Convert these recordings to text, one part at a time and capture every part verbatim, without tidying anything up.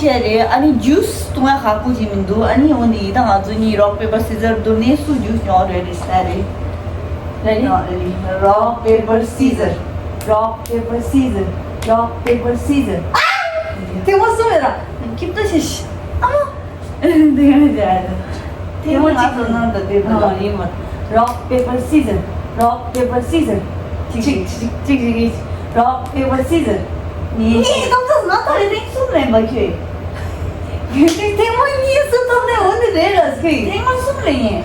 བྱས་རེད། ཨ་ནི་ཇུས་བཏུང་ཡ་ཁག་པོ་ཅིག་མི་འདུག་ཨ་ནི་འོ་ནི་ཡིན་ད་ང་ཚོ་གཉིས་རོག་པེ་པར་སི་ཛར་བཏུང་ནས་སུ་ཇུས་ཉོ་རེད་རེད་ས་རེད། རེད་ནི། རོག་པེ་པར་སི་ཛར། རོག་པེ་པར་སི་ཛར། རོག་པེ་པར་སི་ཛར། ཨ། ཐེངས་མ་གསུམ་རེད་ར། ཁྱིམ་ཐོ་ཤེས་ཤི། ཨ་མ། དེ་མི་བྱ་རེད། ཐེངས་མ་གཅིག་ཏུ་ནང་དུ་བསྡད་པ་ལ་ཡིན་མ། རོག་པེ་པར་སི་ཛར། རོག་པེ་པར་སི་ཛར། གཅིག་གཅིག་གཅིག་གཅིག་གཅིག་རོག་པེ་པར་སི་ཛར། ངས་གཏམ་ཚོགས་ང་ཐོག་རེ་ཐེངས་གསུམ་རན་པ་ཁྱོད། ཡུན་ཐེངས་མ་གཉིས་སུ་ཐོག་ནས་འོ་འདི་རེད་ལ་ཟེར། ཐེངས་མ་གསུམ་རེད་ངས།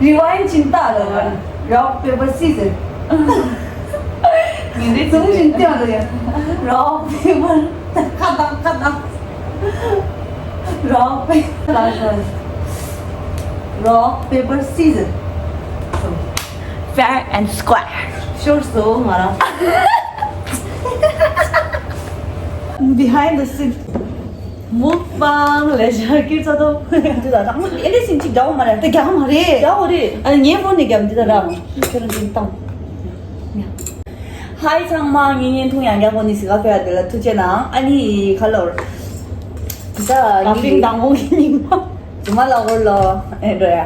རི་ཝའིན་ཅིང་ཏཱ་ལ་རོག་པེ་པར་སི་ཛར། ངས་འདི་ཙུང་ཞིང་ཏེ་ལ་ཡ། རོག་པེ་པར་ཁ་དང་ཁ་དང་། རོག་པེ་པར། རོག་པེ་པར་སི་ཛར། Fair and square. ཤོར་སོང་ང་རང་། Behind the scene. མུག་པང་ལས་ཤར་ཀིར་ཚ་ཏོ། འདི་ལ་རང་མོ་ཨེ་ལེ་སིན་ཅིག་འདྲ་བོ་མ་རེད། ད་རྒྱག་མ་རེད། རྒྱག་འོ་རེད། ཨ་ངའི་ཕོན་ནས་རྒྱབ་འདི་ད་རང་ཁྱོད་རང་འདི་བཏང་། ཧའི་ཚང་མ། ངེད་བརྙན་ཐུང་ཡང་བསྐྱར་བོ་ནི་སི་ག་ཕེ་ཡ་དེ་ལ་ཐུགས་རྗེ་གནང་། ཨ་ནི་ཁ་ལོར། ད་ཀ་ཕིང་དང་བོ་གི་ཉིན་མ། ཇུ་མ་ལ་འོར་ལོ། ཨེ་འགྲོ་ཡ།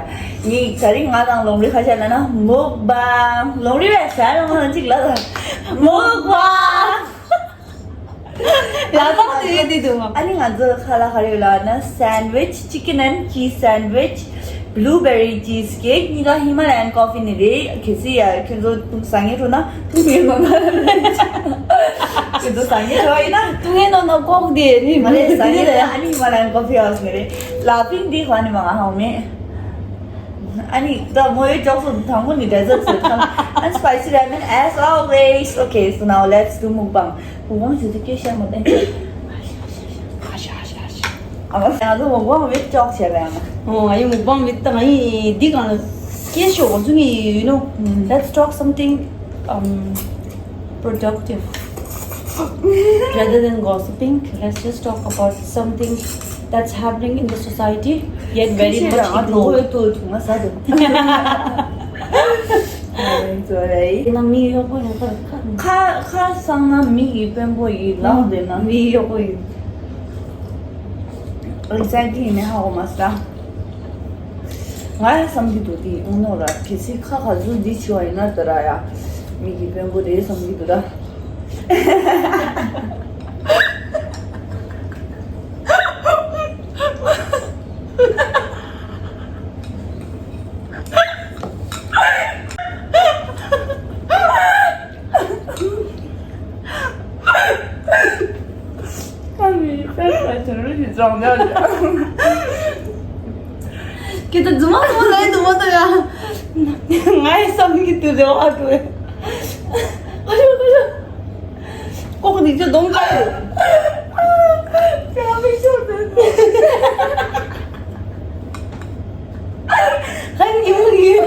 ངས་ད་རིང་ང་དང་ལོང་རི་ཁ་ཤས་ལ་ན་མུག་པང་། ལོང་རི་བས་ཟ་རང་ང་གཅིག་ལ་ད་མུག་པང་། ཡ་ད་དེ་དེ་དུ། ཨ་ནི་ང་ཚོ་ཁ་ལ་ཁ་རེ་ལ་ན་སན་ཝིཆ། Chicken and cheese sandwich, blueberry cheesecake. གཉིས་ཀ་ཧི་མ་ལ་ཡན་ཀོ་ཕི་ནི་རེད། གལ་སྲིད་ཡ་ཁྱོད་ཚོ་ཟ་ངེས་འགྲོ་ན་འཐུང་ངེས་ནོ་ན། ཁྱོད་ཚོ་ཟ་ངེས་འགྲོ་ཡིན་ན་འཐུང་ངེས་ནོ་ན་ཀོག་དེ་རེད། མ་རེད། ཟ་ངེས་རེད། ཨ་ནི་ཧི་མ་ལ་ཡན་ཀོ་ཕི་ཧའོ་སི་ནི་རེད། ལ་ཕིང་འདི་ཧ་ནི་མ་ང་ཧ་མེད། ཨ་ནི་ད་མོ་ཡོད་ཅོག་སོ་དང་མོ་ནི་ཌེ་ཛར་ཊི་སོ་ཁང་། And spicy ramen as always. Okay, so now let's do mukbang. མུག་པང་བྱེད་དུས་སྐད་བཤད་མ་བསྟན། ཨ་མ་ང་ཚོ་མུག་པང་བེད་ཅོག་བྱས་པ་ཡང་། ཨོ་ང་ཡི་མུག་པང་བེད་ད་ང་ཡི་འདི་གང་ལ་སྐད་ཤོག་གོ་ཚུགས་ངི་you know, let's talk something, um, productive. Rather than gossiping, let's just talk about something that's happening in the society, yet very much ignored. ཁྱི་ཤེས་རང་ང་དུ་ཧོད་དུ་དུ་ང་ཟ་དུ། ང་ཚོ་རེད། ཡིན་ན་མི་གཡོག་པོ་ཡོད་པར་ཁ། ཁ་ཁ་སང་ན་མི་ཡི་དཔོན་པོ་ཡི་ལག་དེ་ན་མི་གཡོག་པོ་ཡི། Exactly ནི་ཧ་གོ་མ་སོང་། ང་ཡང་བསམ་གྱི་འདུག་དེ་ཨུ་ནོ་ར་གལ་སྲིད་ཁ་ག་ཚོད་འདི་བྱི་བ་ཡིན་ན་ད་ར་ཡ་མི་གི་དཔོན་པོ་རེད་བསམ་གྱི་འདུག་ར། ཁྱེད་ཚོ་རྫུན་མ་རྫུན་མ་ལབ་འདུག་མ་གཏོགས་ཡ། ང་ཡི་བསམ་གྱི་འདུག་རེ་བ་འདུག་ཨ་ཡོ་ཨ་ཡོ། ལྐོག་ནི་ཅི་གདོང་ཁ་ཡོད། ཡ་མི་ཤོར་འདུག་ཧན་ཉི་མོ་ཡིན།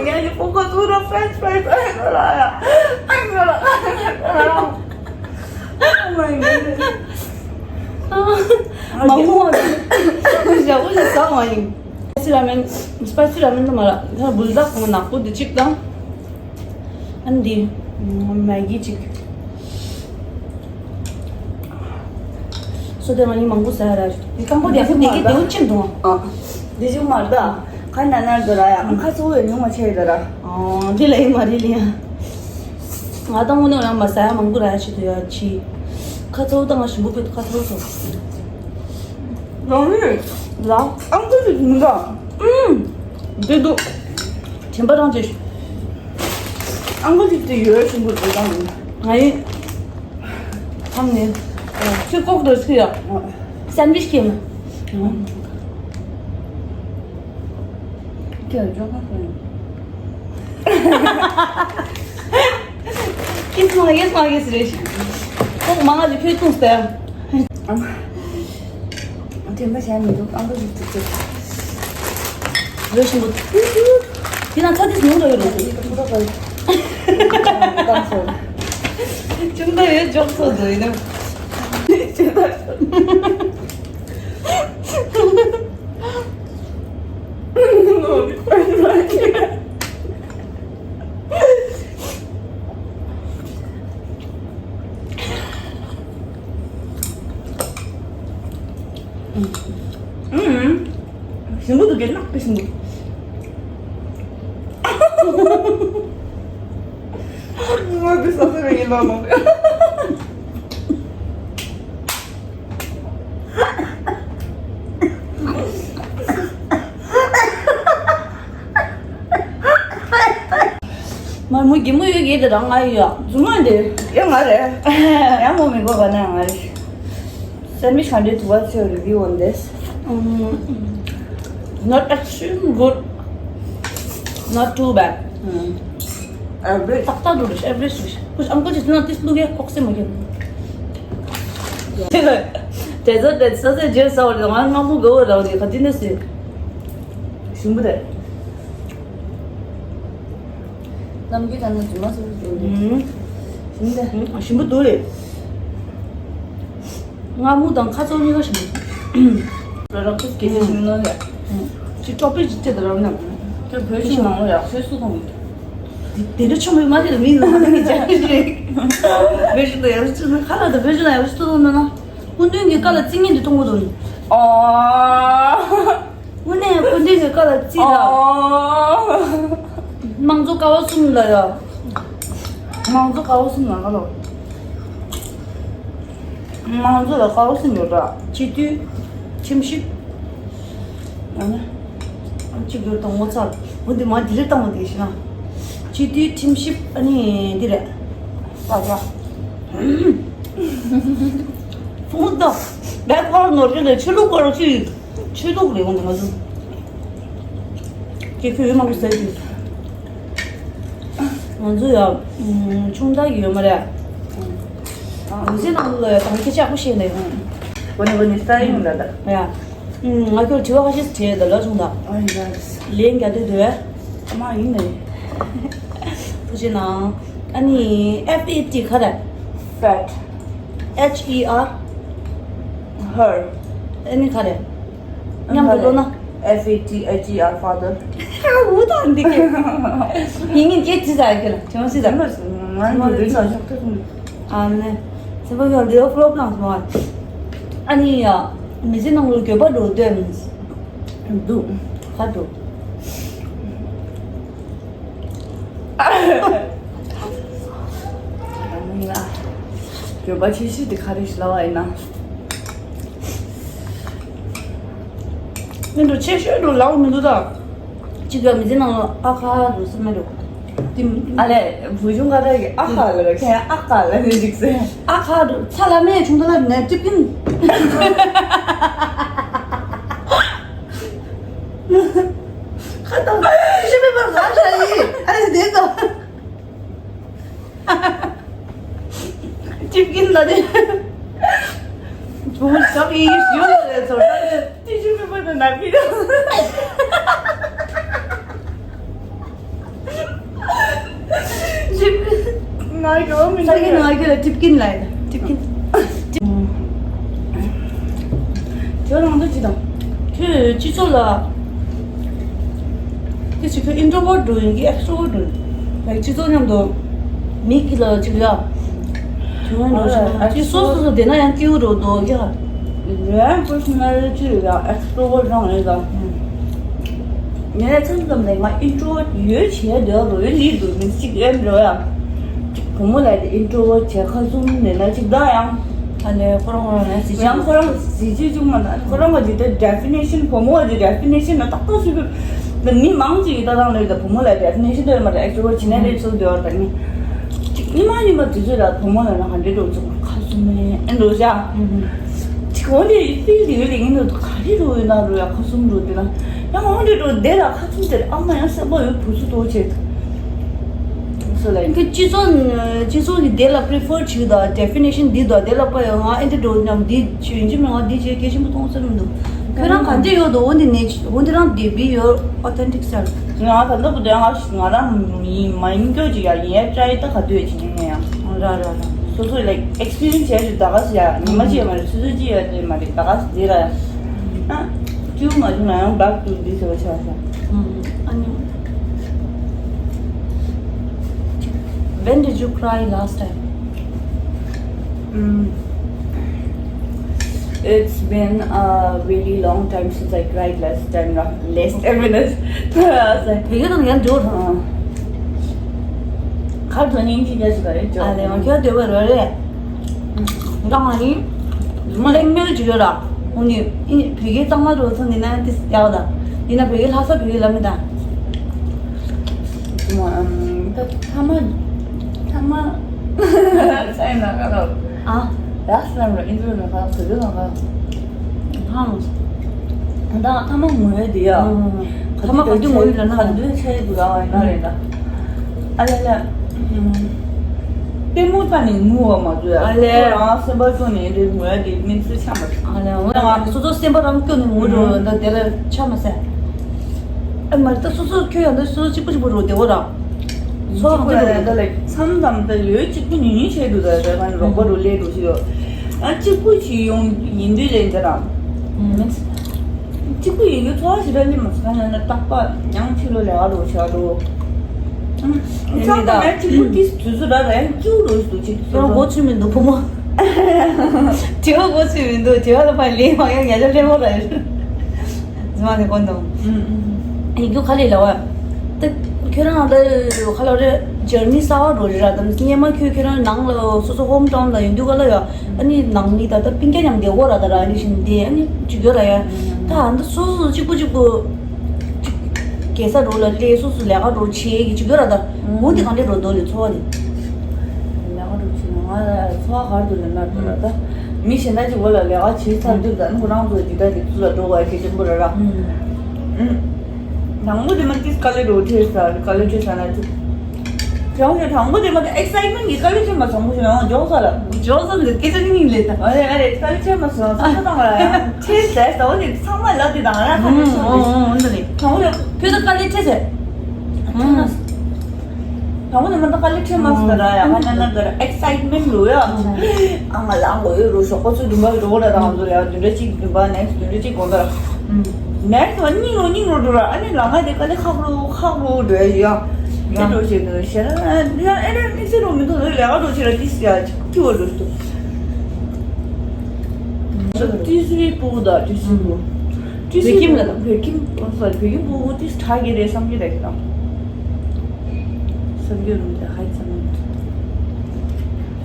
ཡ་ནི་ཕོ་ཁ་ཚུར་ར་French fries ཨ་ཡོད་ར་ཡ། ཨ་ཡོད་ར། Oh my god. མང་པོ་ཞག་པོ་ཞིག་ཟ་མ་ཡིན། སི་ར་མེན། སི་པའི་སི་ར་མེན་དུ་མ་ར། ད་བུལ་ཌག་ནག་པོ་འདི་གཅིག་དང་། ཨ་ནི་འདི། མེ་གི་གཅིག་སོ་དེ་ང་གཉིས་མང་པོ་ཟ་ཡ་ར། འདི་སྐམ་པོ་དེ་ཨ་ཁུ་དེ་གི་དེའུ་ཆེན་འདུག་ཨ། འདི་ཅུང་མ་རེད་ད། ཁ་ན་ན་འགྲོ་ར་ཡ། ཁ་ཚོ་བའི་ཉུང་མ་ཆེ་ཡི་ད་ར། ཨ་འདི་ལ་ཡི་མ་རེད་ལི་ཡ། ང་དང་དངོས་གནས་རང་མ་ཟ་ཡ་མང་པོ་ར་ཡ་ཆེད་དུ་ཡ་ཆི། ཁ་ཚོ་དང་ང་ཞིམ་པོ་པེ་ཁ་ཚོ་སོ། རང་རེད་ལ། ཨང་ཀི་ཅིག་མི་འདྲ། ཨུམ། འདི་འདུག་དྲན་པ་རང་བྱེད། ཨང་ཀི་ཅིག་དེ་ཡོད་ཞིམ་པོ་འདུག་དང་། ང་ཡི། ཨང་ནི། ཚིག་ལྐོག་ཏུ་ཚིག་ཡ། སན་ཝིཆ་ཁྱེར་མ། ཁྱེར་འཇོག་ཁ་ཁོ་ཡིན། ཡེས་མ་ཡེས་མ་ཡེས་རེད། ཁོག་མང་ང་ཅིག་ཁྱོད་བཏུང་སྟེ། དྲན་པ་བྱས་མི་འདུག་ཨང་ཀི་ཅིག་ཅིག་ཅིག་རོ་ཞིམ་པོ། དེ་ན་ཚ་དེ་ཉུང་ར་ཡོད་རེད། ཅུང་ད་ཡོད་འཇོག་ཚོད་འདུག་ཡིན་ན། ཅུང་ད། ནོ་ནི་ཕན་མ་ཁྱེད། ཞིམ་པོ་འདུག་གས། ནག་པོ་ཞིམ་པོ། ངོ་དེ་ས་ས་རེ་ཡིན་ལོ་ནོ། མ་མོ་གི་མོ་ཡོད་གི་དེ་རང་ང་ཡོད། རྫུན་མ་འདི་ཡང་ང་རེད། ཡང་མོ་མི་གོ་ག་ན་ང་རེད། Sandwich hundred, what's your review on this? Mm, not extreme good, not too bad. Mm. Average. ཏག་ཏག་འདུག་རེད། average་རེད། ཁོ་ཨང་ཀལ་ཅིག་ན་ཏིས་ལུག་ཡ་ཁོག་སེ་མ་གྱོན། དེ་ཚོ་དེ་ཚོ་ཚེ་རྗེས་ས་བར་ང་སྔ་མོ་དགའ་བོ་རག་རེད། ཁ་ཏི་ནས་སེ་ཞིམ་པོ་རེད། ནམ་རྒྱུན་ད་ནི་རྫུན་མ་སུ་ཞིམ་པོ་རེད། ཞིམ་པོ་འདུག་རེད། སྔ་མོ་དང་ཁ་ཚོན་གཉིས་ཀ་ཞིམ་པོ། ར་རག་ཏུ་སྐད་ཆ་ཞིམ་ནོ་རེད། ཅི་ཀྲོ་པི་ཅི་ཅི་དེ་ར་ན། དེ་བོད་ཤིང་མང་བོ་ཡག་ཤོས་སུ་མཐོང་གི། དེ་འདྲ་ཆོ་མི་མ་དེ་མི་ནང་ནས་ཅི་རེད། བོད་ཤིང་དང་ཡག་ཤོས་ཁ་ལ་དང་བོད་ཤིང་ལ་ཡག་ཤོས་སུ་མཐོང་ན། སྐུ་མདུན་གྱི་བཀའ་ལ་བརྩི་ཉེན་དེ་མཐོང་གི་འདུག་ཨོ། དངོས་གནས་སྐུ་མདུན་གྱི་བཀའ་ལ་བརྩི་དང་། དམངས་གཙོ་ཀ་བ་གསུམ་ལ་ཡ། དམངས་གཙོ་ཀ་བ་གསུམ་ལ་ཁ་ལོ། དམངས་གཙོ་ལ་ཀ་བ་གསུམ་ཡོད་ར། སྤྱི་འཐུས། ཁྲིམས་ཞིབ། ཨ་ནི། གཅིག་གྱུར་དང་ངོ་ཚ། འོ་འདི་མ་འདི་རེད་བཏང་བ་འདི་ཞིག་ན། སྤྱི་འཐུས། ཁྲིམས་ཞིབ། ཨ་ནི་འདི་རེད། ས་ཆ། ཧྥུང་ཏོ། བེ་ཀོར་ནོར་གྱི་ལས་ཆོས་ལུགས་སྐོར་གྱི། ཆོས་ལུགས་རེད་འོང་དུ་མ་བཟུང་། ཀྱེ་ཁྱོད་ཡོད་མང་པོ་ཟེར་གྱི། ང་ཚོ་ཡ། ཆུང་མཐའ་གི་ཡོད་མ་རེད། ང་ཚོའི་ནང་ལ་ཡ་དང་སྐད་ཆ་ཡག་པོ་བཤད་ནས། ཨོ་ནི་ཨོ་ནི་ས་ཡིན་ལ་ད། ཡ། ང་ཁྱོད་དྲི་བ་ཁ་ཤས་དྲིས་ད་ལ་ཆུང་ད། ཨ་ཡིན་ད། ལན་རྒྱག་འདོད་འདོད། ཨ་མ་ཡིན་ནས། ཐུགས་རྗེ་གནང་། ཨ་ནི་F A T ག་རེ། Fat. H E R. Her. ཨ་ནི་ག་རེ། མཉམ་དུ་ཀློག་ན། F A T H E R, father. ཧ་འུ་ཐང་འདི་གི། ཡིན་ངེས་སྐད་ཅི་ཟ་ཡ་ཁྱོད་ལ་ཁྱོད་སི་ཟ། ང་ང་ང་རིག་ལ་ཤོག་ཐུག་སོང་། ཨ་ནི། སེམས་པ་ཡོད་ལེའོ་ཕློ་པ་ལངས་སོང་ཨ། ཨ་ནི་ཡ། མི་ཚེ་ནང་ལོ་འགྱོད་པ་འགྲོ་འདོད་མི། འདུག་ཁ་འདུག་འགྱོད་པ་ཆེ་ཤོས་དེ་ག་རེ་ཞིག་ལབ་པ་ཡིན་ན། མི་འདུག་ཆེ་ཤོས་འདུག་ལབ་མི་འདུག་ད། གཅིག་ག་མི་ཚེ་ནང་ལ་ཨ་ཁ་འདུག་སེམས་མི་འདུག་དེ། ཨ་ལས་བུ་ཆུང་ཁ་ཏ་གི་ཨ་ཁ་ལ་ར་ཁྱེད་ཨ་ཁ་ལ་ནི་འཇིག་སེ། ཨ་ཁ་འདུག་ཚ་ལ་མེད་ཆུང་ད་ལ་ནས་ཏི་པིན། ཁ་ཏ་ཤི་མེད་པར་ང་ཤ་ཡི་ཨ་ལས་དེ་ད། ཅིབ་ཀིན་ལ་དེ། བུ་མོ་ཞབས་ཡིན་ཞུ་ལ་རེད་ཚོར་ད་དེ་ཅིབ་ཀིན་པ་ན་ཕི་ར། ཅིབ་ཀིན། ང་གི་འོ་མི་ས་གི་ནང་གི་ལ་ཅིབ་ཀིན་ལ་ཡིན་ཅིབ་ཀིན། ཁྱོད་རང་ཚོ་ཅི་དང་། ཁྱོད་སྤྱི་ཚོགས་ལ། དེ་ཅི་ཁྱོད་ཨིན་ཊྲོ་ཝར་འགྲོ་ཡིན་གྱི་ཨེག་སི་ཊྲོ་ཝར་འགྲོ་ཡིན། ལའིག་སྤྱི་ཚོགས་མཉམ་དུ། མི་གི་ལ་ཅིག་ཡ། ཁྱོད་རང་འགྲོ་ཤོག་ཅི་སོ་སོ་སོ་བསྡད་ན་ཡང་སྐྱིད་པོ་འགྲོ་འདུག་ཡ། ཡང་པར་སོ་ནལ་ཊི་ལ་ཨེགས་ཊྲོ་ཝར་རང་ཡོད་ལ། ངས་ལ་མཚམས་མཚམས་ལ་ང་ཨིན་ཊྲོ་ཝར་ཡོད་བྱས་འདོད་རོ་ཡོད་ལི་འདུག་མི་གཅིག་ཨེམ་རོ་ཡ། གཅིག་བུ་མོ་ལ་དེ་ཨིན་ཊྲོ་ཝར་བྱས་ཁ་ཟུམ་ནས་ན་གཅིག་ད་ཡང་། ཨ་ནེ་ཁོ་རང་ཁོ་རང་ནས་གཟི་བརྗིད། ཡང་ཁོ་རང་གཟི་བརྗིད་བཅུག་མ་ན་ཁོ་རང་ག་ཅིག་ད་ཌེ་ཕི་ནེ་ཤན་བུ་མོ་ག་ཅིག་ཌེ་ཕི་ནེ་ཤན་ན་ཏག་ཏག་སུ་གི་ད་མི་མང་ཅིག་གི་ལྟ་སྟངས་ལ་ཡོད་ད་བུ་མོ་ལ་ཌེ་ཕི་ནེ་ཤན་ད་ཡོད་མ་རེད་ཨེགས་ཊྲོ་ཝར་བྱས་ནས་རེད་ཚུལ་འདོད་པ་ད་ནི། གཅིག་ཉི་མ་ཉི་མ་དུས་ཚོད་ལ་བུ་མོ་ལ་ན་ཧན་ཌེ་ཌ་འགྲོ་ཚུགས་ཁ་ཟུམ་ནས་ཨེ་འགྲོ་ཤག་གཅིག་འོ་དེ་ཕིལ་ཡོད་ལེ་ཡིན་འདུག་ག་རེ་འགྲོ་ཡོད་ན་འགྲོ་ཡ་ཁ་ཟུམ་འགྲོ་དེ་ལ་ཡང་འོ་དེ་འགྲོ་དེ་ལ་ཁ་ཟུམ་དེ་ཨ་མ་ཡང་སེམས་པ་ཡོད་བུ་ཚུ་ཏོ་བྱེད། སོ་ལ་ཡིན། ཁྱོད་སྤྱི་ཚོགས་སྤྱི་ཚོགས་ཀྱི་དེ་ལ་པི་རི་ཕར་བྱེད་དང་ཌེ་ཕི་ནེ་ཤན་འདི་དང་དེ་ལ་པ་ཡང་ང་ཨེ་འདྲ་འགྲོ་སྙམ་འདི་བྱེད་ཡིན་གཅིག་མིན་ང་འདི་བྱེད་གལ་ཆེན་པོ་མཐོང་ས་མི་འདུག་ཁྱོད་རང་ག་འདྲ་ཡོད་དོ་འོ་འདི་ནས་འོ་འདི་རང་བསྡད་པའི་ཡོད་ཨོ་ཐེན་ཊིག་སེལ། ང་ད་ལྟ་བུ་དེ་ང་ང་རང་མི་མ་ཡིན་སྐྱོ་ཅིག་ཡ་ཡིན་ཡ་ཅའི་ད་ག་དུས་ཡ་ཅིག་ཡིན་ཡ། ར་ར་ར། སོ་སོ་ལའིག་ཨེགས་པི་རི་ཡན་སི་བྱས་ཞུ་ད་ག་སི་ཡ་ཉི་མ་ཅི་ཡ་མ་རེད་སོ་སོ་ཅི་ཡ་དེ་མ་རེད་ད་ག་སི་དེ་ར་ཡ། ཨ་ཅུ་མ་ཅུ་ན་ཡང་བག་ཏུ་འདི་ཟེར་བ་ཆ་ས། ཨ་ནི། When did you cry last time? Mm. It's been a really long time since I cried last time, ra- last ten minutes. I was like, བོད་སྐད་དང་ཡང་འགྲོ་ཐང་། ཁར་དོན་སྙིང་ཅི་རྒྱ་ཞིག་ག་རེ་ཅོ། ཨ་ལེ་མ་ཁྱོད་བདེ་བ་རོ་རེད། འགྲང་མ་ཡིན། མ་གླེང་མོལ་ཅིག་ཡོད་ར། འོ་ནི་ཨི་བོད་སྐད་གཙང་མ་འགྲོ་ཚོ་འདི་ན་ཏིས་ཡག་ད། འདི་ན་བོད་སྐད་ལྷ་ས་བོད་སྐད་ལ་མི་ད། ད་ཐ་མ་ཐ་མ་ས་ཡིན་ན་ག་ལ། ཨ། རགས་ལམ་ར་ཨིན་དྲ་ན་ག་ལ་བོད་སྐད་ན་ག་ལ། ཧང་། ད་ཐ་མ་ངོ་ཡོད་དེ་ཡ། ཐ་མ་ག་དུས་ངོ་ཡོད་ལ་ན། ག་དུས་ཆེ་དུ་ར་བ་ཡིན་ན་རེད་ད། ཨ་ལ་ལ། ལྟད་མོ་ལྟ་ནས་ངུ་བ་མ་བཟོད་ཡ། ཨ་ལས། ཁོ་རང་སེམས་པ་སྐྱོ་ནས་འདྲེ་ངུ་ཡ་དེ་མིན་སུ་ཆ་མ་ཆ། ཨ་ལས་འོ་ན་སོ་སོ་སེམས་པ་རང་སྐྱོ་ནས་ངུ་འགྲོ་ད་དེ་ལ་ཆ་མ་ཟད། ཨ་མ་རེད་ད་སོ་སོ་ཁྱོད་ཡང་ད་སོ་སོ་གཅིག་པུ་གཅིག་པུ་རོ་བདེ་བོ་ར། སོ་གཅིག་པུ་ར་ད་ལ་མཚམས་མཚམས་ད་ལོས་གཅིག་པུ་ཉུང་ཉུང་བྱས་འདུག་ད་ད་གང་རོགས་པ་རུ་ལས་འགྲོ་ཞིག་ཡོད། ཨ་གཅིག་པུ་ཞིག་ཡོང་ཡིན་དུས་ལས་འདི་ར། མིན། གཅིག་པུ་ཡིན་རྒྱུ་ཚོར་བ་ཞིག་ར་ལི་མ་སོང་ན་ན་རྟག་པ་ཡང་ཕྱི་ལོ་ལས་ཨ་རོ་ཆ་རོ། ཨེ་ཚང་མ་ཡང་གཅིག་པུ་ཏིས་དུས་སུ་ར་ར་ཡང་སྐྱུ་རོ་ཞིག་འདུག་གཅིག་ཁྱོད་རང་མགོ་ཚོས་མི་འདུག་བུ་མོ། དྲི་བ་མགོ་ཚོས་མི་འདུག་དྲི་བ་ལ་ཕར་ལན་མ་ཡང་ཉ་ཆ་ལྷན་མོ་ར་ཡོད། རྫི་མ་ནི་དཀོན་དང་། ཡིན་རྒྱུ་ཁ་ལས་ལ་བ། ད་ཁྱོད་རང་ད་ཁ་ལ་རེ་ཇར་ནི་གསར་བ་འགྲོ་རེད་ར་ད་སྙེ་མ་ཁྱོད་ཁྱོད་རང་ནང་ལ་སོ་སོ་ཧོམ་ཊའུན་ལ་ཡོང་དུས་ག་ལ་ཡོད། ཨ་ནི་ནང་མི་ད་ལྟ་སྤུན་ཀྱག་མཉམ་བསྡད་གོ་ར་ད་ར་ཨ་ནི་བཞིན་བསྡད་ཨ་ནི་ཅིག་ཡོད་ར་ཡ། ད་ཨ་ད་སོ་སོ་གཅིག་པུ་གཅིག་པུ་ཅིག་གེ་ས་འགྲོ་ལ་སླེབས་སོ་སོ་ལས་ཀ་འགྲོ་བྱེད་ཀྱི་ཅིག་ཡོད་ར་ད་འོ་འདི་གང་འདྲས་འགྲོ་འདོད་ལས་འཚོ་བ་འདི། ལས་ཀ་འགྲོ་བྱེད་ང་ལ་འཚོ་བ་གར་དུ་ལས་ན་འགྲོ་ར་ད་མི་གཞན་དག་ཅིག་བོ་ལ་ལས་ཀ་བྱེད་ཚར་དུས་ད་ནི་ཁོ་རང་ཚོ་འདི་ད་འདི་ཚུ་ལ་འགྲོ་བ་གལ་ཆེན་པོ་ར་ར། དང་པོ་དེ་མ་ཏིས་དཀའ་ལས་འགྲོ་ཁྲེལ་ས་དཀའ་ལས་ཁྲེལ་ས་ན་ཅི། ཅང་ཞེ་དང་པོ་དེ་མ་ཏི་ཨེག་སའིཊ་མེན་གྱི་དཀའ་ལས་ཁྲེལ་མ་སོང་བོ་ཞེ་ཡང་ཇོག་ས་ལ། ཇོག་ས་ལ་སྐད་ཆ་གཉིས་ལས་ད། ཨ་རེ་ཨ་རེ་དཀའ་ལས་ཁྲེལ་མ་སོང་ས་ས་དང་ར་ཡང་ཁྲེལ་ས་ས་འོ་དེ་ཚང་མ་ལབ་དེ་དང་ར་ཁ་ཁྲེལ་སོང་དེ། འོ་འོ་འདི་རེད། དང་པོ་དེ་ཁྱོད་ད་དཀའ་ལས་ཁྲེལ་ས། ཁྲེལ་མ་སོང་། དང་པོ་ནས་མ་ད་དཀའ་ལས་ཁྲེལ་མ་སོང་ད་ར་ཡ་ང་ན་ན་ད་ར་ཨེག་སའིཊ་མེན་རུ་ཡ། ཨ་ང་ལ་ཨང་གོ་ཡོད་རུ་ཞོགས་པ་ཚོ་བདུན་པ་རུ་གོ་ལ་དང་ཚོ་ཡ་བདུན་ཕྲག་གཅིག་བདུན་པ་ནེག་སི་བདུན་ཕྲག་གཅིག་གོང་ད་ར། ནེག་སི་བ་སྙིང་རུ་སྙིང་རུ་འགྲོ་ར་ཨ་ནི་ལ་ང་དེ་དཀའ་ལས་ཁག་རུ་ཁག་རུ་འགྲོ་ཡ་ཡ། ཡ་འགྲོ་བྱེད་དུ་ཤེས་ར་ཡ་ཨེ་ར་དམིགས་བསལ་རུ་མི་འདུག་ལ་ལས་ཀ་འགྲོ་བྱེད་ར་ཏིས་ཡ་ཅིག་ཁྱི་བ་རུ་ཏུ། ཏི་སི་ཝི་སྤུ་གུ་དང་ཏི་སི་ཝི་སྤུ་གུ། ཏི་སི་ཝི་སྤུ་གུ་བོད་ཁྱིམ་སོ་སོ་བོད་ཁྱིམ་སྤུ་གུ་ཏི་སི་དྲག་གི་རེད་བསམ་གྱི་རེད་དང་། བསམ་གྱི་རུང་དེ་ཧ་ཅང་།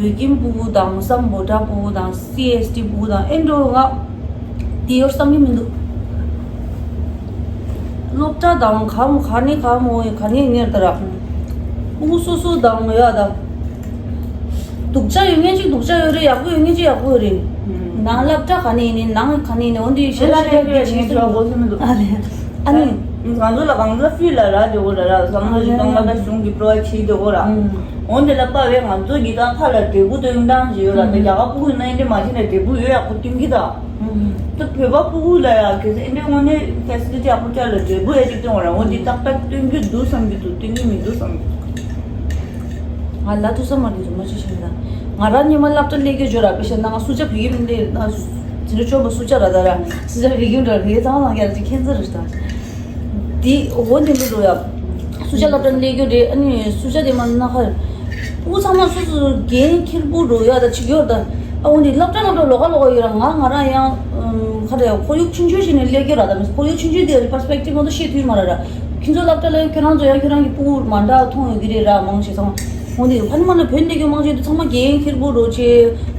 བོད་ཁྱིམ་སྤུ་གུ་དང་སམ་བྷོ་ཊ་སྤུ་གུ་དང་སི་ཨེས་ཊི་སྤུ་གུ་དང་ཨེ་འགྲོ་ང་དེ་ཡོད་བསམ་གྱི་མི་འདུག་སློབ་གྲྭ་དང་གམ་ག་ནས་གམ་འོ་ག་ནས་ཉེར་ད་ར་སྤུ་གུ་སོ་སོ་དང་ཡོད་ད། སྡུག་ཅག་ཡོད་ངེས་ཅིག་སྡུག་ཅག་ཡོད་རེད། ཡག་པོ་ཡོད་ངེས་ཅིག་ཡག་པོ་ཡོད་རེད། ནང་སློབ་གྲྭ་ག་ནས་ཡིན་ནའི་ནང་ག་ནས་ཡིན་ནའི་འོན་ཏེ་ཞེ་དྲག་ཞེ་དྲག་གི་བྱེད་སྲོལ་ཡོད་གོ་ཟེར་མི་འདུག་ཨ་ལེ། ཨ་ནི། ང་ཚོ་ལ་གང་ལྟར་ཕི་ལ་རག་དེ་གོ་ར་ར་བསམ་བློ་ཞིག་གཏོང་ལ་ད་གཞུང་གི་སྤྲོ་བ་བྱེད་དེ་གོ་ར། འོན་ཏེ་ལ་པ་བས་ང་ཚོ་གི་ད་ཁ་ལ་འབྲས་བུ་སྟོན་སྟངས་ཞིག་ཡོད་ལ་ད་རྒྱ་གར་སྤུ་གུ་ཡིན་ན་ཨིན་དེ་མ་བྱེད་ན་འབྲས་བུ་ཡོད་ཡག་པོ་སྟོན་གི་ད། ད་བོད་པ་སྤུ་གུ་ལ་ཡ་གལ་སྲིད་ཨིན་དེ་དངོས་གནས་ཕེ་སི་ལི་ཊི་ཡག་པོ་སྤྲད་ལ་འབྲས་བུ་ཡ་གཅིག་སྟོན་གོ་ར་འོན་ཏེ་ཏག་ཏག་སྟོན་གི་འདུག་བསམ་གི་འདུག་སྟོན་གི་མི་འདུག་བསམ་གི་འདུག་ང་ལ་ཐུག་ས་མ་རེད་འཛུམ་མ་ཅིག་བྱས་ན། ང་རང་ཉི་མ་སློབ་གྲྭ་སླེབས་རྒྱུ་འབྱོར་ར་པེ་ཤ་ན་ང་སུ་ཇ་བི་ཡིན་ལེ་ན་ཟི་རུ་ཆོན་པོ་སུ་ཇ་ར་ད་ར་སུ་ཇ་བི་ཡིན་ར་རེད་ཚང་ལང་རྒྱ་ཅིག་ཁྱེད་ཚོ་རེད་ད། དེ་འོ་འདི་འདུག་འགྲོ་ཡ། སུ་ཇ་སློབ་གྲྭ་སླེབས་རྒྱུ་རེད་ཨ་ནི་སུ་ཇ་དེ་མ་ན་ཁ། སྤུ་གུ་ཚང་མ་སུ་སུ་འགན་འཁྱེར་པོ་འགྲོ་ཡ་ད་ཅིག་ཡོད་ད། ཨ་འོ་འདི་སློབ་གྲྭ་སློབ་གྲྭ་ལོག་ག་ལོག་ག་ཡོད་ར་ང་ང་རང་ཡང་ཁ་རེ་ཁོར་ཡུག་ཆུང་ཆུང་ཞིག་ནས་སླེབས་རྒྱུ་ར་ད་མི་ཁོར་ཡུག་ཆུང་ཆུང་དེ་རི་པར་སི་པེག་ཊིབ་མ་གཏོགས་ཤེས་ཐུབ་མ་ར་ར། ཁྱེད་ཚོ་སློབ་གྲྭ་ལ་ཁྱོད་རང་ཚོ་ཡང་ཁྱོད་རང་གི་སྤུ་གུ་མ་འདྲ་མཐོང་ཡོད་ཀྱི་རེད་ར་མང་ཆེ་ཚང་མ། འོ་འདི་ཕ་ནི་མ་ན་བོད་འདི་གི་མང་ཆེ་དུ་ཚང་མ་འགན་འཁྱེར་པོ་རོ་ཆེ།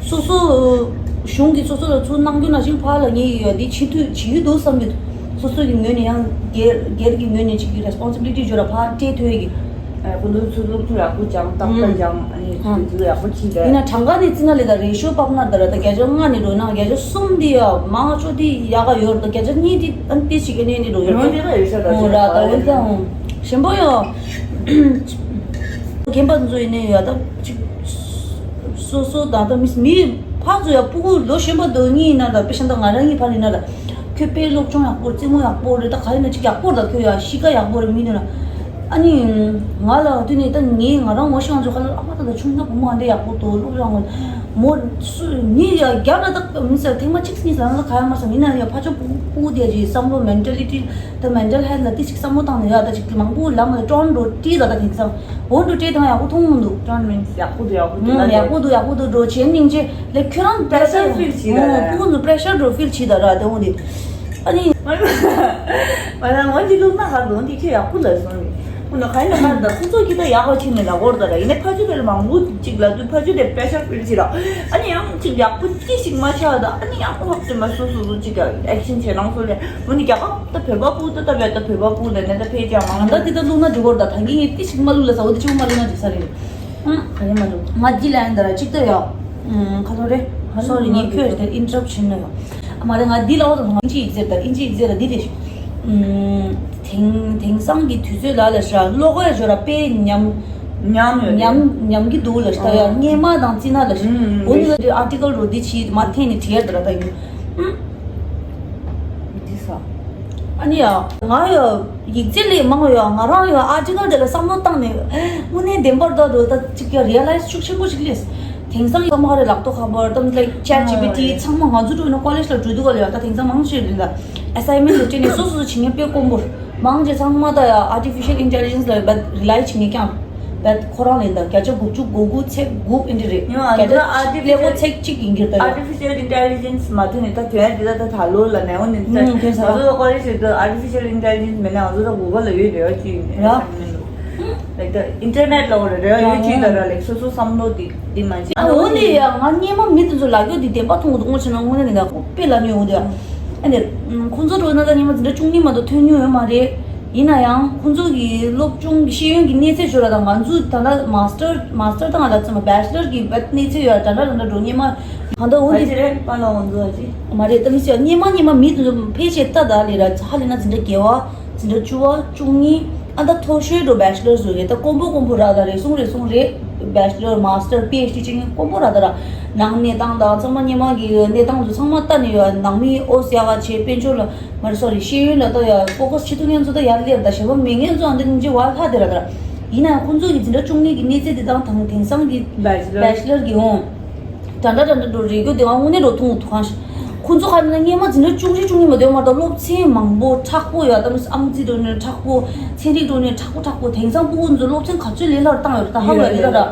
སོ་སོ་གཞུང་གི་སོ་སོ་ལ་ཚུར་གནང་རྒྱུ་ན་ཞིག་ཕ་ལ་ངེས་ཡོད་འདི་བྱེད་དུས་བྱེད་ཀྱི་འདུག་བསམ་གྱི་འདུག་སོ་སོ་གི་ངོས་ནས་ཡང་སྒེར་སྒེར་གྱི་ངོས་ནས་ཅིག་གི་རེ་སི་པོན་སི་བི་ལི་ཊི་བརྗོད་ར་ཕ་སྤྲད་ཐུབ་ཡོད་ཀྱི། ཨ་ཁོ་ཚོ་ཚུར་སློབ་ཕྲུག་ཡག་པོ་སྦྱང་ཏག་ཏག་སྦྱང་ཨ་ནི་ཚུར་ཡག་པོ་ཕྱིན་ཏེ། ཡིན་ན་གྲངས་ཀ་ནས་བརྩིས་ན་ལས་ད་རེ་ཤོ་པག་ན་ད་ར་ད་བརྒྱ་ཆ་ལྔ་ནས་འགྲོ་ན་བརྒྱ་ཆ་གསུམ་འདི་ཡ་མང་ཆོག་འདི་ཡག་ག་ཡོད་ར་ད་བརྒྱ་ཆ་གཉིས་འདི་ཨ་ནི་ཏི་ཞིག་གི་ནས་ནི་འགྲོ་ཡོད་ར། ཡོང་དེ་ལ་ཡོད་ཤ་ད་ཨོ་ཤ་ར་ད་འོན་ཀྱང་ཞན་པོ་ཡོད། རྒན་པ་ཚོ་ཡིན་ནའི་ཡ་ད་ཅིག་སོ་སོ་ད་ད་མི་མི་ཕར་ཚུར་ཡ་སྤུ་གུ་ལོ་གཞོན་པ་དོ་གཉིས་ཡིན་ན་ད་དཔེ་ཤ་ད་ང་རང་གཉིས་ཕར་ཡིན་ན་ད། ཁྱོད་དཔེ་སློབ་སྦྱོང་ཡག་པོ་རྩེད་མོ་ཡག་པོ་རེད་ད་ག་ཡིན་ན་ཅིག་ཡག་པོ་རེད་ད་ཁྱོད་ཡ་གཤིས་ཀ་ཡག་པོ་རེད་མི་འདུག་ན། ཨ་ནི། ང་ལ་དུས་ནས་ད་ངས་ང་རང་ངོ་ཤེས་ང་ཚོ་ཁ་ལ་ཨ་མ་ད་ད་ཆུང་ན་བུ་མོ་འདི་ཡག་པོ་འདུག་སློབ་སྦྱོང་ངོ་མོ་སུ་མི་ཡ་རྒྱ་ལ་ད་མི་ཟེར་ཐེངས་མ་གཅིག་གཉིས་ལ་ང་ཁ་ཡ་མ་ཟ་མི་ན་ཡ་ཕ་ཆོ་སྤུ་སྤུ་གུ་དེ་ཡ་ཅིག་བསམ་བློ་མེན་ཊ་ལི་ཊི་ད་མེན་ཊལ་ཧེལ་ལ་དེ་ཅིག་བསམ་བློ་བཏང་ནས་ཡ་ད་ཅིག་མང་པོ་ལ་ང་ཀྲོན་འགྲོ་ཏི་ལ་ད་དེང་སང་། འོ་འགྲོ་སྤྲད་དང་ཡག་པོ་མཐོང་མི་འདུག་ཀྲོན་མིན་ཡག་པོ་འདུག་ཡག་པོ་འདུག་ཡག་པོ་འདུག་ཡག་པོ་འདུག་འགྲོ་བྱེད་སྙིང་རྗེ་ལས་ཁྱོད་རང་པེ་ཤར་ཕིལ་བྱེད་ད་ར། ཕྲུ་གུ་ཚོ་པེ་ཤར་འགྲོ་ཕིལ་བྱེད་ད་ར་དེ་འོ་འདི། ཨ་ནི། ང་ལ་ངོ་འདི་ལུགས་ན་ཧ་ལོ་འདི་ཁྱོད་ཡག་པོ་ལ་སོང་ནི། ཁོ་ན་ག་ཡིན་ན་ང་ད་ཁོ་ཚོ་གི་ད་ཡག་པ་ཕྱིན་ནས་ལ་སྐོར་ད་ར་ཡིན་ན་ཕ་ཆུ་དེ་ལ་མང་པོ་ཅིག་ལ་དུས་ཕ་ཆུ་དེ་པེ་ཤར་ཕིལ་བྱེད་ར། ཨ་ནི་ཡང་ཅིག་ཡག་པོ་ཅི་ཞིག་མ་ཆགས་ད་ཨ་ནི་ཡང་ཧོབ་ཏེ་མ་སོ་སོ་སོ་ཅིག་ཨེག་ཤན་བྱེད་རང་སོ་ལས་འོ་ནི་རྒྱ་གར། ད་བོད་པ་ཕྲུ་གུ་ད་ད་བོད་ད་བོད་པ་ཕྲུ་གུ་ལ་ནས་ད་ཕེ་ཅང་མང་ད་འདི་ད་བླུག་ན་འགྲིག་གོ་ར་ད་ད་གིན་ཏི་ཞིག་མ་བླུག་ལ་ས་འོ་ད་ཅིག་མ་བླུག་ན་འགྲིག་ས་རེད། ཨང་། ག་རེ་མ་བླུག་ང་འདི་ལ་ཡིན་ད་ར་ཅིག་ད་ཡ། ཨང་། ཁ་ཐོ་རེ། སོ་རི་ངས་ཁྱོད་དེ་ཨིན་ཊརབ་བྱིན་ནོ་ཡ། མ་རེད་ང་འདི་ལ་འོ་ད་ང་ཨིན་ཇི་ཡིག་ཚད་ད་ཨིན་ཇི་ཡིག་ཚད་ད་འདི་རེད། ཨང་། དེང་དེང་སང་གི་དུས་ཚོད་ལ་ལ་ཤ་ལོ་གོ་ཡ་ཇོ་ར་པེ་ཉམ། ཉམ་ཡོད་ཉམ་ཉམ་གི་འདུག་ལ་ཤ་ད་ཡ་ཨང་། སྔས་མ་དང་ཙི་ན་ལ་ཤ། ཨང་། འོ་ནི་ལ་ཨར་ཊི་ཀལ་རོ་འདི་ཆི་མ་འཐེན་ནི་བྲིས་ཡ་ད་ར་ད་ཡིན། ཨང་། འདི་ས། ཨ་ནི་ཡ། ང་ཡ། ཡིག་ཚད་ལས་མང་བ་ཡ་ང་རང་ཡ་ཨར་ཊི་ཀལ་དེ་ལ་བསམ་བློ་བཏང་ནས། དངོས་གནས་བདེན་པར་ད་འགྲོ་ད་ཅིག་ཡ་རི་ཡ་ལའི་ཛི་ཤུགས་ཆེན་པོ་ཞིག་སླེབས། དེང་སང་ཡ་མ་རེ་ལག་ཐོག་ཁ་པར་དམ་ལའི་ཅེཊ་ཇི་པི་ཊི་ཚང་མ་ང་ཚོ་འགྲོ་ན་ཀོ་ལེཇ་ལ་འགྲོ་དུས་ག་ལ་ཡ་ད་དེང་སང་མང་ཆེ་རེད་ད། ཨེ་སའིན་མེན་ཊི་ལ་སྤྲད་ནས་སོ་སོ་སོ་བྱེད་མཁན་དཔེ་དཀོན་པོ་རེད། མང་ཆེ་ཚང་མ་ད་ཡ་ཨར་ཊི་ཕི་ཤལ་ཨིན་ཊེ་ལི་ཇེན་སི་ལ་རི་ལའི་བྱེད་མཁན་རྐྱང་། བད་ཁོ་རང་ལེན་ད་བརྒྱ་ཆ་དགུ་བཅུ་གོ་དགུ་ཚེག་དགུ་ཨིན་དྲི་རེད། ཉི་མ་ང་ཚོ་ལ་ཨར་ཊི་ཕི་ཤལ་ལེ་ཁོ་ཚེག་གཅིག་ཡིན་གྱི་རེད་ད་ཡ། ཨར་ཊི་ཕི་ཤལ་ཨིན་ཊེ་ལི་ཇེན་སི་མ་ཐོན་ནས་ད་དོན་དེ་ད་ད་ད་ལོ་ལ་ནས་འོ་ནས་ད་ང་ཚོ་ལ་ཀོ་ལེཇ་ཞིག་ཏུ་ཨར་ཊི་ཕི་ཤལ་ཨིན་ཊེ་ལི་ཇེན་སི་མེད་ན་ང་ཚོ་ད་གོ་ག་ལ་ཡོད་རེད་བ་ཅི་ཡིན་རེད་ཡ། ལའིག་ད་ཨིན་ཊར་ནེཊ་ལ་འོ་རེད་རེད་བ་ཡོད་ཅི་ད་ར་ལའིག་སོ་སོ་བསམ་བློ་དེ་དེ་མ་བྱེད། ཨ་འོ་ནས་ཡ་ང་སྔས་མ་མི་དེ་ཚོ་ལ་རྒྱོ་དེ་བདེན་པ་མཐོང་གི་འདུག་དངོས་བྱས་ན་དངོས་གནས་ནས་ད་དཔེ་ལ་ཉོས་འོ་དེ་ཨ་ནས་ཁོང་ཚོ་འགྲོ་ན་ད་སྔས་མ་དེ་འདྲ་བཅུ་གཉིས་མ་གཏོགས་ཐོན་མྱོང་ཡོད་མ་རེད། ཡིན་ན་ཡང་ཁོང་ཚོ་གི་སློབ་སྦྱོང་གི་ཤེས་ཡོན་གྱི་གནས་ཚད་ཤོར་བ་དང་ང་ཚོའི་ད་ལྟ་མ་སི་ཊར་མ་སི་ཊར་དང་ང་ལ་ཚང་མ་བེ་ཆི་ལར་གྱི་བེད་གནས་ཚད་ཡོད་ད་ལྟ་ད་ལྟ་འགྲོ་ཉེ་མ་ད་ལྟ་འོ་འདི་རེད་པ་ལ་འོ་འདི་བ་ཅི། མ་རེད་ད་མི་ཤེས་ཉེ་མ་ཉེ་མ་མི་དེ་ཚོ་ཕལ་ཆེར་ད་ད་ལས་ར་ཧ་ལས་ན་འཛིན་གྲྭ་བརྒྱད་པ་འཛིན་གྲྭ་བཅུ་པ་བཅུ་གཉིས་ཨ་ད་མཐོ་ཤོས་འགྲོ་བེ་ཆི་ལར་བཟོ་རེད་ད་དཀོན་པོ་དཀོན་པོ་ར་ད་རེ་ཟུང་རེ་ཟུང་རེད། བེ་ཆི་ལར་མ་སི་ཊར་པི་ཨེཆ་ཌི་བྱེད་མཁན་དཀོན་པོ་ར་ད་ར་ནང་གནས་སྟངས་དང་ཚང་མ་ཉེ་མ་གི་གནས་སྟངས་ཚོ་ཚང་མ་ལྟ་ནས་ཡོད་ནང་མི་ཨོ་སི་ཡ་ག་བྱེད་དཔལ་འབྱོར་ལ། མ་རེད་སོ་རེད་ཤེས་ཡོན་ལ་ད་ཡ་ཕོ་ཁ་སི་བྱེད་ཐུབ་མཁན་ཚོ་ད་ཡར་སླེབས་ད་ཞེ་པོ་མེད་མཁན་ཚོ་ཨ་འདི་འཇི་བ་ལྷག་དེ་ར་ད་ར། ཡིན་ན་ཡང་ཁོང་ཚོ་གི་འཛིན་གྲྭ་བཅུ་གཉིས་ཀྱི་གནས་ཚད་དེ་དང་དང་དེང་སང་གི་བེ་ཆི་ལར་བེ་ཆི་ལར་གི་འོང་། དྲ་འདྲ་དྲ་འདྲ་འགྲོ་རེ་རྒྱུ་དེ་ང་དངོས་གནས་འགྲོ་ཐུང་ཐུང་ཁང་ཞིག་ཁོང་ཚོ་ཁ་ནས་སྔས་མ་འཛིན་གྲྭ་བཅུ་གཅིག་བཅུ་གཉིས་མ་དེ་མ་གཏོགས་སློབ་ཚན་མང་པོ་མཁྲེགས་པོ་ཡོད་ད་མི་ཨང་རྩིས་འགྲོ་ནས་མཁྲེགས་པོ་ཚན་རིག་འགྲོ་ནས་མཁྲེགས་པོ་མཁྲེགས་པོ་དེང་སང་ཕྲུ་གུ་ཚོ་སློབ་ཚན་ག་ཚོད་ལས་སླ་བཏང་ཡོད་ད་ཧ་གོ་ཡ་ལས་ད་ར་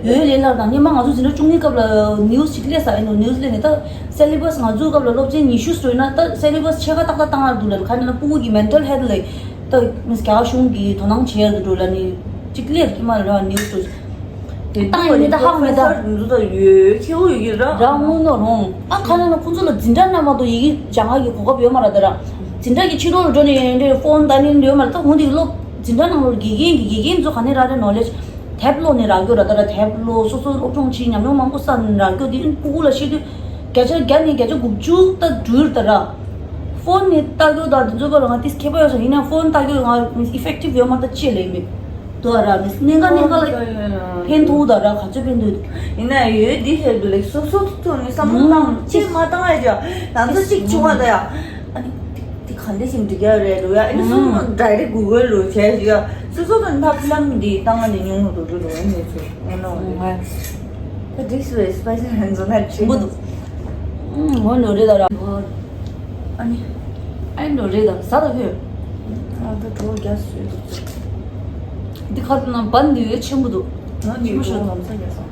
ཡོད་ལས་སླ་བཏང་སྔས་མ་ང་ཚོ་འཛིན་གྲྭ་བཅུ་གཉིས་སྐབས་ལ་ནིའུ་སི་ཅིག་སླེབས་ས་ཨེ་ནོ་ནིའུ་སི་སླེབས་ནས་ད། སེ་ལེ་བས་ང་ཚོའི་སྐབས་ལ་སློབ་ཚན་ཉི་ཤུ་ཟིན་ན་ད་སེ་ལེ་བས་ཕྱེད་ཀ་ཏག་ཏག་བཏང་ཡག་འདུག་ལ་ཁ་ནས་ཕྲུ་གུ་གི་མེན་ཊལ་ཧེལ་ཐི་ལ་ད་མིས་རྒྱ་གར་གཞུང་གིས་དོ་སྣང་བྱེད་ཡག་འདུག་ལ་ནི་གཅིག་ལས་ཀྱི་མ་རེད་བ་ནིའུ་སི་དེ་བཏང་ཡོད་ནི་ད་ཧ་གོ་མེད་ད། འདི་ད་ཡོད་ཁྱེའུ་ཡོད་ཀྱི་ར། རང་དངོས་གནས་རང་ཨ་ཁ་ནང་ལ་ཁོང་ཚོ་ལ་འཛིན་གྲྭ་ནང་མ་གཏོགས་ཡི་གེ་སྦྱང་ཡག་གི་གོ་སྐབས་ཡོད་མ་རེད་ད་ར། འཛིན་གྲྭ་གི་ཕྱི་ལོགས་ལ་འགྲོ་ནས་འདྲེ་ཕོན་ད་ནི་ཡོད་མ་རེད་ད་ཁོང་དེ་གི་སློབ་འཛིན་གྲྭ་ནང་ལོགས་དགེ་རྒན་གྱི་དགེ་རྒན་ཚོ་ག་ནས་རག་རེད་ནོ་ལེཇ། དེབ་ཀློག་ནས་རག་རྒྱུ་ར་ད་ར་དེབ་ཀློག་སོ་སོ་སློབ་སྦྱོང་བྱེད་ཉམས་མྱོང་མང་པོ་བསགས་ནས་རག་རྒྱུ་དེ་ཕྲུ་གུ་ལ་བཤད་དུས་བརྒྱ་ཆ་བརྒྱ་ནས་བརྒྱ་ཆ་དགུ་བཅུ་ད་འགྲུལ་ད་ར། ཕོན་ནས་ལྟ་རྒྱུ་དང་དེ་ཚོ་བར་ང་ཏིས་ཁྱད་པར་ཡོད་སོང་ཡིན་ན་ཕོན་ལྟ་རྒྱུ་ང་ཨི་ཕེག་ཊིབ་ཡོད་མ་རེད་ཅེས་ལབ་ཡིན་མིན་དོ་ར་མི་གནད་འགག་གནད་འགག་ལ་ཕན་ཐོགས་ད་ར་ག་ཚོད་ཕན་ཐོགས་ཡིན་ན་ཡོད་འདི་ཤེས་དུས་ལེགས་སོ་སོ་ཐུག་ནས་བསམ་བློ་བཏང་ཅེས་མ་བཏང་ཡ་ཅག་ང་ཚོ་གཅིག་བྱུང་བ་ད་ཡ། ཨ་ནི། དེ་ག་འདྲ་ཞིག་འགྲིག་ཡ་རེད་འགྲོ་ཡ་ཨ་ནི་སོ་སོ་ཌའི་རེག་གུ་གལ་རུ་བྱས་ཞུ་ཡ་སོ་སོ་དང་ཕ་ཕི་ལམ་འདི་བཏང་བ་ནི་ཉུང་རུ་འགྲོ་རུ་རུ་ཡ་ནས་ཚོ་ཨེ་ནོ་ད་འགྲིག་སུ་སི་པ་ཤ་ཧན་ཛོ་ན་ཆེན་པོ་འདུག་ཨུམ་འོ་ནོ་རེད་ད་ར་ཨ་ནི་ཨ་ནི་ནོ་རེད་ད་ཟ་ད་ཕོད་ཨ་ད་གྲོ་རྒྱ་སུ་འདུག་འདི་ཁ་ན་བན་འདི་ཡོད་ཆེན་པོ་འདུག་ང་ནི་ཆེན་པོ་ཤོད་གྲོ་ལམ་ས་རྒྱ་ས།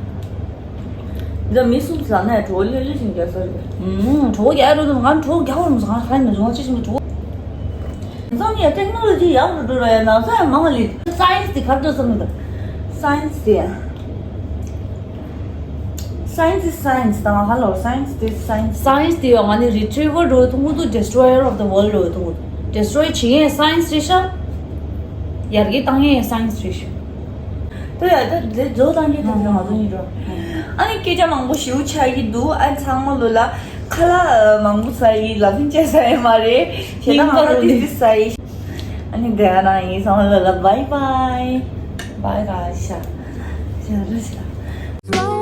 འདི་མི་གསུམ་ཟ་ན་གྲོ་ལྷོད་ལྷོད་ཞིག་རྒྱག་ས་རེད། ཨུམ། གྲོ་རྒྱག་རོགས་དང་ང་གྲོ་རྒྱག་བར་མི་ཟ་ང་ཧ་ནི་ཟ་ང་ཅི་ཞིག་གྲོ། འཛམ་ཡ་ཊེག་ནོ་ལོ་ཇི་ཡག་རུ་འགྲོ་ར་ཡ་ན་ས་ཡ་མང་ལི། སའེན་སི་དེ་གར་འགྲོ་ས་མི་འདུག་སའེན་སི་དེ། སའེན་སི་སའེན་སི་དང་ཧ་ལོ་སའེན་སི་དེ་སའེན་སི། སའེན་སི་དེ་ཡོད་ང་ནི་རི་ཊི་རི་ཝར་འགྲོ་ཐུང་གུ་དུ་ཌི་སི་ཊྲོ་ཡར་ཨོཕ་ཛ་ཝོལ་འགྲོ་ཐུང་གུ་དུ་ཌི་སི་ཊྲོ་ཡར་བྱེད་ཡས་སའེན་སི་རེད་ཤག་ཡར་རྒྱས་བཏང་ཡས་སའེན་སི་རེད་ཤག་ད་ཡ་ད་ལས་བཟོ་བཏང་རྒྱུ་དེ་ཚོ་ང་ཚོ་གཉིས་འགྲོ། ཨ་ནི་སྐད་ཆ་མང་པོ་ཞེ་པོ་ཆགས་ཀྱི་འདུག་ཨ་ཚང་མ་ལོ་ལ་ཁ་ལག་མང་པོ་ཟ་ཡི་ལ་ཕན་ཆད་ཟ་ཡི་མ་རེད་ཞེ་ད་ང་ལ་ཏིས་ཏིས་ཟ་ཡི། ཨ་ནི་དེ་ག་རང་ཡིན་ཚང་མ་ལོ་ལ་བའི་བའི། བའི་ར་ཤ། ཤ་ར་ཤ།